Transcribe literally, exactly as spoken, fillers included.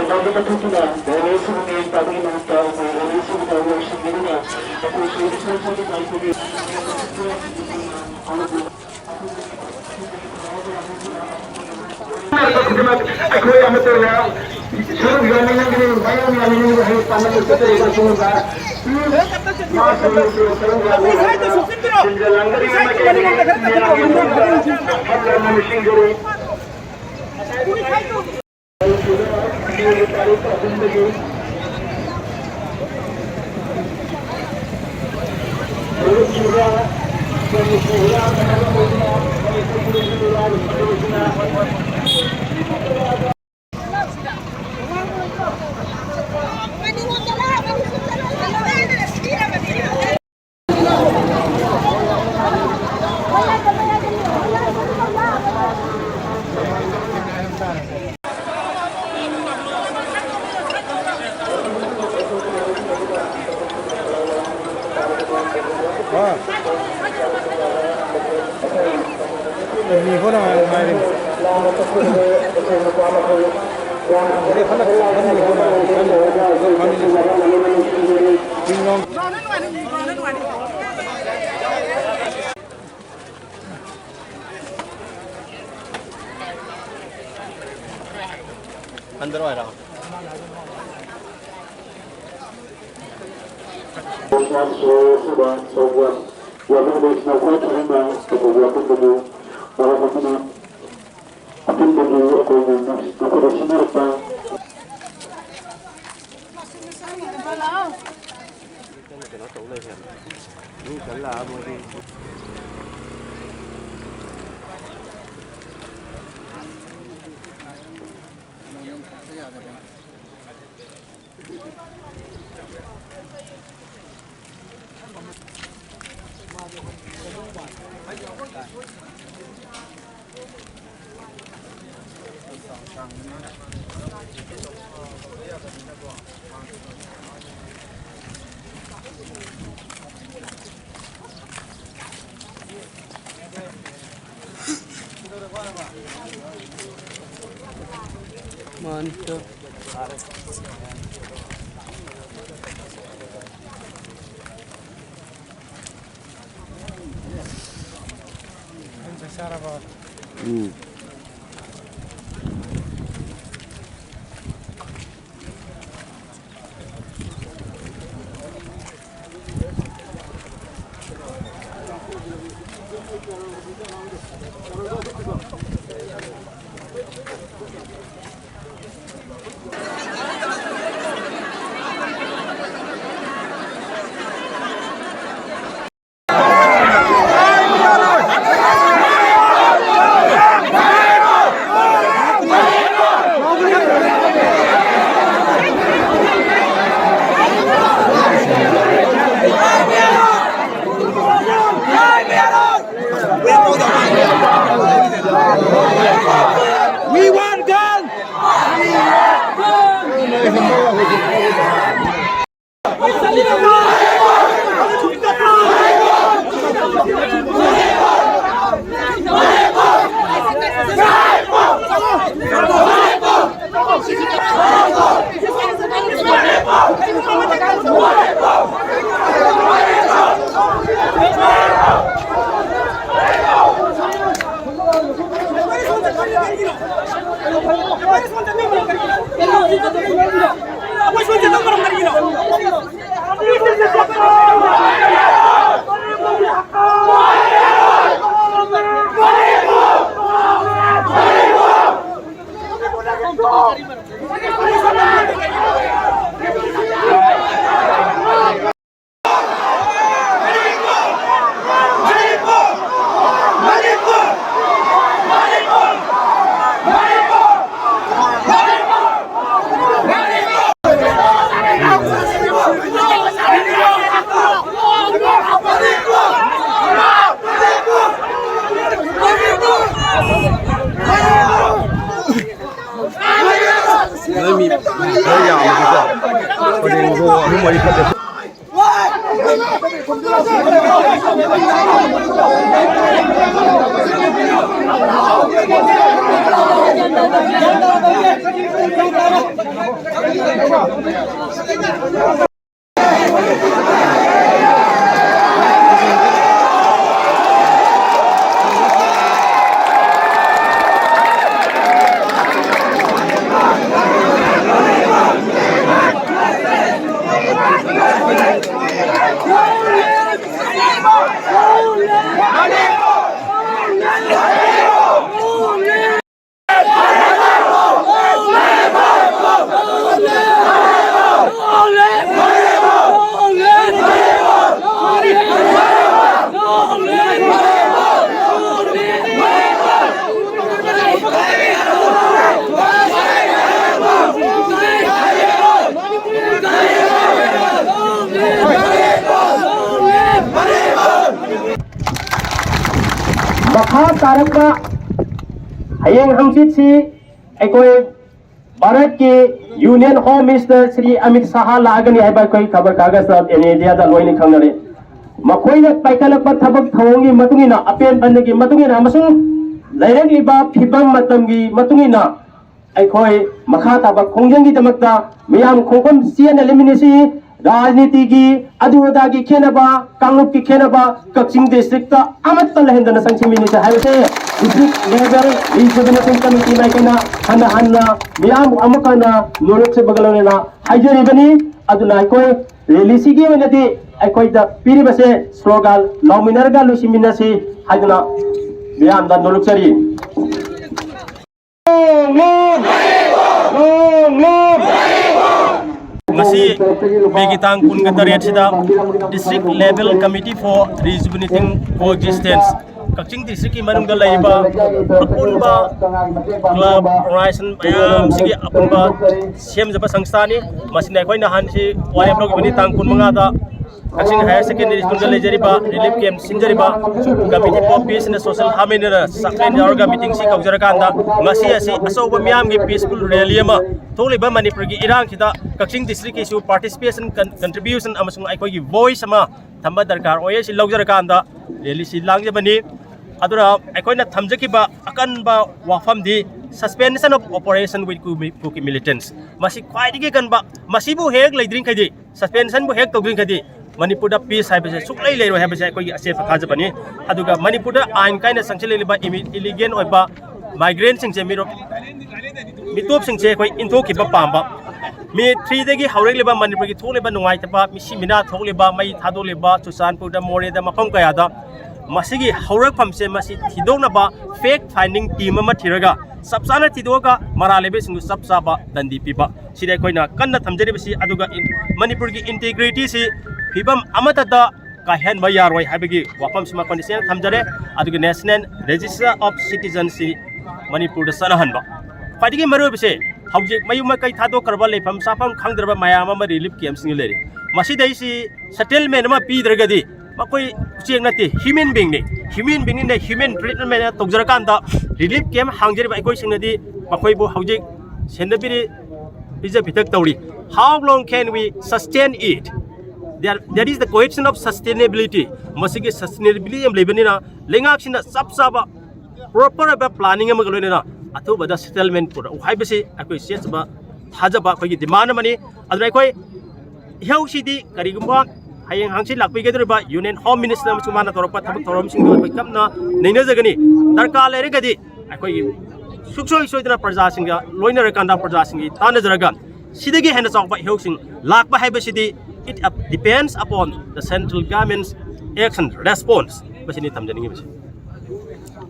ꯂꯝꯕꯤꯒ ꯇꯧꯗꯨꯅ ꯔꯦꯂꯤ ꯑꯁꯤꯕꯨ ꯃꯤꯠꯌꯦꯡ ꯇꯥꯕꯒꯤ ꯃꯍꯨꯠꯇ ꯑꯩꯈꯣꯏ ꯔꯦꯂꯤ ꯑꯁꯤꯕꯨ ꯇꯧꯕ ꯂꯣꯏꯁꯤꯟꯕꯤꯗꯨꯅ ꯑꯩꯈꯣꯏ ꯁꯣꯏꯗ ꯁꯣꯏꯗꯅ ꯑꯩꯈꯣꯏꯒꯤ ꯈꯨꯗꯤꯡꯃꯛ ꯑꯩꯈꯣꯏ ꯑꯃꯠꯇ ꯑꯣꯏꯅ ꯁꯔꯨꯛ ꯌꯥꯃꯤꯟꯅꯒꯅꯤ, ꯃꯌꯥꯝ ꯌꯥꯃꯤꯟꯅꯒꯅꯤ꯫ ꯍꯌꯦꯡ ꯄꯥꯡꯒꯜ ꯆꯠꯆꯔꯤꯕ ꯁꯤꯒꯨꯝꯕ ꯃꯥꯁꯤꯡ ꯑꯁꯤ ꯁꯔꯨꯛ ꯌꯥꯃꯤꯟꯅꯗꯨꯅ ꯁꯤꯟꯖ ꯂꯥꯡꯖꯔꯤꯕ ꯃꯥꯏꯀꯩꯗꯒꯤ ꯃꯌꯥꯝꯒꯤ ꯃꯐꯝꯗ ꯍꯔꯥꯎ ꯇꯌꯥꯝꯅ ꯅꯤꯡꯁꯤꯡꯖꯔꯤ꯫ ꯍꯟꯗꯔꯣ ꯍꯥꯏꯔꯣ? ꯈ꯭ꯔꯤꯁꯃꯥꯁ ꯁꯣ ꯑꯁꯤꯗ ꯇꯧꯕ ꯋꯥꯐꯝ ꯂꯩꯁꯤꯅ ꯈ꯭ꯋꯥꯏ ꯊꯥꯖꯅ ꯇꯧꯕ ꯋꯥꯐꯝꯗꯨꯕꯨ ꯃꯔꯝ ꯑꯗꯨꯅ ꯑꯄꯨꯟꯕꯒꯤ ꯑꯩꯈꯣꯏꯅ ꯅꯈꯣꯏꯗ ꯁꯤꯟꯅꯔꯛꯄ One, two. ꯎꯝ꯫ ꯃꯈꯥ ꯇꯥꯔꯛꯄ ꯍꯌꯦꯡ ꯍꯪꯆꯤꯠꯁꯤ ꯑꯩꯈꯣꯏ ꯚꯥꯔꯠꯀꯤ union home minister Shri Amit Shah ꯂꯥꯛꯑꯒꯅꯤ ꯍꯥꯏꯕ ꯑꯩꯈꯣꯏ ꯈꯕꯔ ꯀꯥꯒꯖꯇ ꯑꯦꯟ ꯏꯟꯗꯤꯌꯥꯗ ꯂꯣꯏꯅ ꯈꯪꯅꯔꯦ꯫ ꯃꯈꯣꯏꯅ ꯄꯥꯏꯈꯠꯂꯛꯄ ꯊꯕꯛ ꯊꯧꯑꯣꯡꯒꯤ ꯃꯇꯨꯡ ꯏꯟꯅ, ꯑꯄꯦꯟ ꯄꯥꯟꯗꯒꯤ ꯃꯇꯨꯡ ꯏꯟꯅ ꯑꯃꯁꯨꯡ ꯂꯩꯔꯛꯂꯤꯕ ꯐꯤꯕꯝ ꯃꯇꯝꯒꯤ ꯃꯇꯨꯡ ꯏꯟꯅ ꯑꯩꯈꯣꯏ ꯃꯈꯥ ꯇꯥꯕ ꯈꯣꯡꯖꯪꯒꯤꯗꯃꯛꯇ ꯃꯤꯌꯥꯝ ꯈꯣꯡꯐꯝ ꯆꯦꯟꯅ ꯂꯦꯞꯃꯤꯟꯅꯁꯤ꯫ ꯔꯥꯖꯅꯤꯇꯤꯒꯤ ꯑꯗꯨ ꯑꯗꯥꯒꯤ ꯈꯦꯠꯅꯕ, ꯀꯥꯡꯂꯨꯞꯀꯤ ꯈꯦꯠꯅꯕ, ꯀꯛꯆꯤꯡ ꯗꯤꯁꯇ꯭ꯔꯤꯛꯇ ꯑꯃꯠꯇ ꯂꯩꯍꯟꯗꯅ ꯆꯪꯁꯤꯟꯃꯤꯟꯅꯁꯤ ꯍꯥꯏꯕꯁꯦ ꯗꯤꯁꯇ꯭ꯔꯤꯛ ꯂꯦꯚꯦꯜ ꯔꯤꯖꯨꯚꯤꯅꯦꯁꯟ ꯀꯃꯤꯇꯤ ꯃꯥꯏꯀꯩꯅ ꯍꯟꯅ ꯍꯟꯅ ꯃꯤꯌꯥꯝꯕꯨ ꯑꯃꯨꯛ ꯍꯟꯅ ꯅꯣꯂꯨꯛꯆꯕꯒ ꯂꯣꯏꯅꯅ ꯍꯥꯏꯖꯔꯤꯕꯅꯤ꯫ ꯑꯗꯨꯅ ꯑꯩꯈꯣꯏ ꯔꯦꯂꯤꯁꯤꯒꯤ ꯑꯣꯏꯅꯗꯤ ꯑꯩꯈꯣꯏꯗ ꯄꯤꯔꯤꯕꯁꯦ ꯁ꯭ꯂꯣꯒꯥꯟ ꯂꯥꯎꯃꯤꯟꯅꯔꯒ ꯂꯣꯏꯁꯤꯟꯃꯤꯟꯅꯁꯤ ꯍꯥꯏꯗꯨꯅ ꯃꯤꯌꯥꯝꯗ ꯅꯣꯂꯨꯛꯆꯔꯤ꯫ ꯉꯁꯤ ꯃꯦꯒꯤ ꯇꯥꯡ ꯀꯨꯟꯒ ꯇꯔꯦꯠꯁꯤꯗ District Level Committee for Rejuvenating Coexistence, ꯀꯛꯆꯤꯡ ꯗꯤꯁꯇ꯭ꯔꯤꯛꯀꯤ ꯃꯅꯨꯡꯗ ꯂꯩꯔꯤꯕ ꯑꯄꯨꯟꯕ ꯀ꯭ꯂꯕ ꯑꯣꯔꯒꯅꯥꯏꯖꯦꯁꯟ ꯃꯌꯥꯝꯁꯤꯒꯤ ꯑꯄꯨꯟꯕ ꯁꯦꯝꯖꯕ ꯁꯪꯁꯊꯥꯅꯤ꯫ ꯃꯁꯤꯅ ꯑꯩꯈꯣꯏ ꯅꯍꯥꯟꯁꯤ ꯋꯥꯔꯦꯞ ꯂꯧꯈꯤꯕꯅꯤ, ꯇꯥꯡ ꯀꯨꯟꯃꯉꯥꯗ ꯀꯛꯆꯤꯡ Higher Secondary Schoolꯗ ꯂꯩꯖꯔꯤꯕ relief camp ꯁꯤꯟꯖꯔꯤꯕ Committee for Peace and Social Harmonyꯅ ꯆꯥꯛꯂꯦꯟ ꯌꯥꯎꯔꯒ meetingꯁꯤ ꯀꯧꯖꯔꯀꯥꯟꯗ, ꯉꯁꯤ ꯑꯁꯤ ꯑꯆꯧꯕ ꯃꯤꯌꯥꯝꯒꯤ peaceful rally ꯑꯃ ꯊꯣꯛꯂꯤꯕ ꯃꯅꯤꯄꯨꯔꯒꯤ ꯏꯔꯥꯡꯁꯤꯗ ꯀꯛꯆꯤꯡ districtꯀꯤꯁꯨ participation, con- contribution ꯑꯃꯁꯨꯡ ꯑꯩꯈꯣꯏꯒꯤ voice ꯑꯃ ꯊꯝꯕ ꯗꯔꯀꯥꯔ ꯑꯣꯏ꯫ ꯑꯁꯤ ꯂꯧꯖꯔꯀꯥꯟꯗ rallyꯁꯤ ꯂꯥꯡꯖꯕꯅꯤ꯫ ꯑꯗꯨꯅ ꯑꯩꯈꯣꯏꯅ ꯊꯝꯖꯈꯤꯕ ꯑꯀꯟꯕ ꯋꯥꯐꯝꯗꯤ suspension of operation with Kuki militants꯫ ꯃꯁꯤ ꯈ꯭ꯋꯥꯏꯗꯒꯤ ꯀꯟꯕ, ꯃꯁꯤꯕꯨ ꯍꯦꯛ ꯂꯩꯗ꯭ꯔꯤꯡꯈꯩꯗꯤ, suspensionꯕꯨ ꯍꯦꯛ ꯇꯧꯗ꯭ꯔꯤꯡꯈꯩꯗꯤ, ꯃꯅꯤꯄꯨꯔꯗ peace ꯍꯥꯏꯕꯁꯦ ꯁꯨꯛꯂꯩ ꯂꯩꯔꯣꯏ ꯍꯥꯏꯕꯁꯦ ꯑꯩꯈꯣꯏꯒꯤ ꯑꯆꯦꯠꯄ ꯊꯥꯖꯕꯅꯤ꯫ ꯑꯗꯨꯒ ꯃꯅꯤꯄꯨꯔꯗ ꯑꯥꯏꯟ ꯀꯥꯏꯅ ꯆꯪꯁꯤꯜꯂꯛꯂꯤꯕ ꯏꯃꯤ- illegal ꯑꯣꯏꯕ migrantꯁꯤꯡꯁꯦ, ꯃꯤꯔꯣ- ꯃꯤꯇꯣꯞꯁꯤꯡꯁꯦ ꯑꯩꯈꯣꯏ ꯏꯟꯊꯣꯛꯈꯤꯕ ꯄꯥꯝꯕ꯫ May threeꯗꯒꯤ ꯍꯧꯔꯛꯂꯤꯕ ꯃꯅꯤꯄꯨꯔꯒꯤ ꯊꯣꯛꯂꯤꯕ ꯅꯨꯡꯉꯥꯏꯇꯕ, ꯃꯤꯁꯤ ꯃꯤꯅꯥ ꯊꯣꯛꯂꯤꯕ, ꯃꯩ ꯊꯥꯗꯣꯛꯂꯤꯕ, ꯆꯨꯔꯆꯥꯟꯄꯨꯔꯗ, ꯃꯣꯔꯦꯗ, ꯃꯐꯝ ꯀꯌꯥꯗ ꯃꯁꯤꯒꯤ ꯍꯧꯔꯛꯐꯝꯁꯦ ꯃꯁꯤ ꯊꯤꯗꯣꯛꯅꯕ fact finding team ꯑꯃ ꯊꯤꯔꯒ, ꯆꯞ ꯆꯥꯅ ꯊꯤꯗꯣꯛꯑꯒ ꯃꯔꯥꯜ ꯂꯩꯕꯁꯤꯡꯗꯨ ꯆꯞ ꯆꯥꯕ ꯗꯟꯗꯤ ꯄꯤꯕ, ꯁꯤꯗꯤ ꯑꯩꯈꯣꯏꯅ ꯀꯟꯅ ꯊꯝꯖꯔꯤꯕꯁꯤ꯫ ꯑꯗꯨꯒ ꯏꯟ- ꯃꯅꯤꯄꯨꯔꯒꯤ integrityꯁꯤ ꯐꯤꯕꯝ ꯑꯃꯠꯇꯗ ꯀꯥꯏꯍꯟꯕ ꯌꯥꯔꯣꯏ ꯍꯥꯏꯕꯒꯤ ꯋꯥꯐꯝꯁꯤꯃ ꯑꯩꯈꯣꯏꯅ ꯁꯦꯡꯅ ꯊꯝꯖꯔꯦ꯫ ꯑꯗꯨꯒ National Register of Citizenꯁꯤ ꯃꯅꯤꯄꯨꯔꯗ ꯆꯠꯅꯍꯟꯕ꯫ ꯈ꯭ꯋꯥꯏꯗꯒꯤ ꯃꯔꯨꯑꯣꯏꯕꯁꯦ, ꯍꯧꯖꯤꯛ ꯃꯌꯨꯝ ꯃꯀꯩ ꯊꯥꯗꯣꯛꯈ꯭ꯔꯕ, ꯂꯩꯐꯝ ꯆꯥꯐꯝ ꯈꯪꯗ꯭ꯔꯕ ꯃꯌꯥꯝ ꯑꯃ relief campꯁꯤꯡꯗ ꯂꯩꯔꯤ꯫ ꯃꯁꯤꯗꯩꯁꯤ settlement ꯑꯃ ꯄꯤꯗ꯭ꯔꯒꯗꯤ, ꯃꯈꯣꯏ ꯎꯆꯦꯛ ꯅꯠꯇꯦ, human beingꯅꯤ꯫ Human beingꯅꯤꯅ human treatment ꯇꯧꯖꯔꯀꯥꯟꯗ relief camp ꯍꯥꯡꯖꯔꯤꯕ ꯑꯩꯈꯣꯏꯁꯤꯡꯅꯗꯤ ꯃꯈꯣꯏꯕꯨ ꯍꯧꯖꯤꯛ ꯁꯦꯟꯅꯕꯤꯔꯤ, ꯄꯤꯖ ꯄꯤꯊꯛ ꯇꯧꯔꯤ꯫ How long can we sustain it? There, there is the question of sustainability꯫ ꯃꯁꯤꯒꯤ sustainability ꯑꯃ ꯂꯩꯕꯅꯤꯅ, ꯂꯩꯉꯥꯛꯁꯤꯅ ꯆꯞ ꯆꯥꯕ proper ꯑꯣꯏꯕ planning ꯑꯃꯒ ꯂꯣꯏꯅꯅ ꯑꯊꯨꯕꯗ settlement ꯄꯨꯔꯛꯎ ꯍꯥꯏꯕꯁꯤ ꯑꯩꯈꯣꯏ ꯆꯦꯠꯆꯕ ꯊꯥꯖꯕ ꯑꯩꯈꯣꯏꯒꯤ demand ꯑꯃꯅꯤ꯫ ꯑꯗꯨꯅ ꯑꯩꯈꯣꯏ ꯏꯍꯧꯁꯤꯗꯤ ꯀꯔꯤꯒꯨꯝꯕ ꯍꯌꯦꯡ ꯍꯪꯆꯤꯠ ꯂꯥꯛꯄꯤꯒꯗꯧꯔꯤꯕ Union Home Minister ꯑꯃꯁꯨꯡ ꯃꯥꯅ ꯇꯧꯔꯛꯄ ꯊꯕꯛ ꯊꯧꯔꯝꯁꯤꯡꯗꯨ ꯑꯩꯈꯣꯏ ꯇꯞꯅ ꯅꯩꯅꯖꯒꯅꯤ꯫ ꯗꯔꯀꯥꯔ ꯂꯩꯔꯒꯗꯤ ꯑꯩꯈꯣꯏꯒꯤ ꯁꯨꯡꯁꯣꯏ ꯁꯣꯏꯗꯅ ꯄ꯭ꯔꯖꯥꯁꯤꯡꯒ ꯂꯣꯏꯅꯔꯀꯥꯟꯗ, ꯄ꯭ꯔꯖꯥꯁꯤꯡꯒꯤ ꯇꯥꯟꯅꯖꯔꯒ, ꯁꯤꯗꯒꯤ ꯍꯦꯟꯅ ꯆꯥꯎꯕ ꯏꯍꯧꯁꯤꯡ ꯂꯥꯛꯄ ꯍꯥꯏꯕꯁꯤꯗꯤ it depends upon the central government's action response꯫ ꯃꯁꯤꯅꯤ ꯊꯝꯖꯅꯤꯡꯉꯤꯕꯁꯤ꯫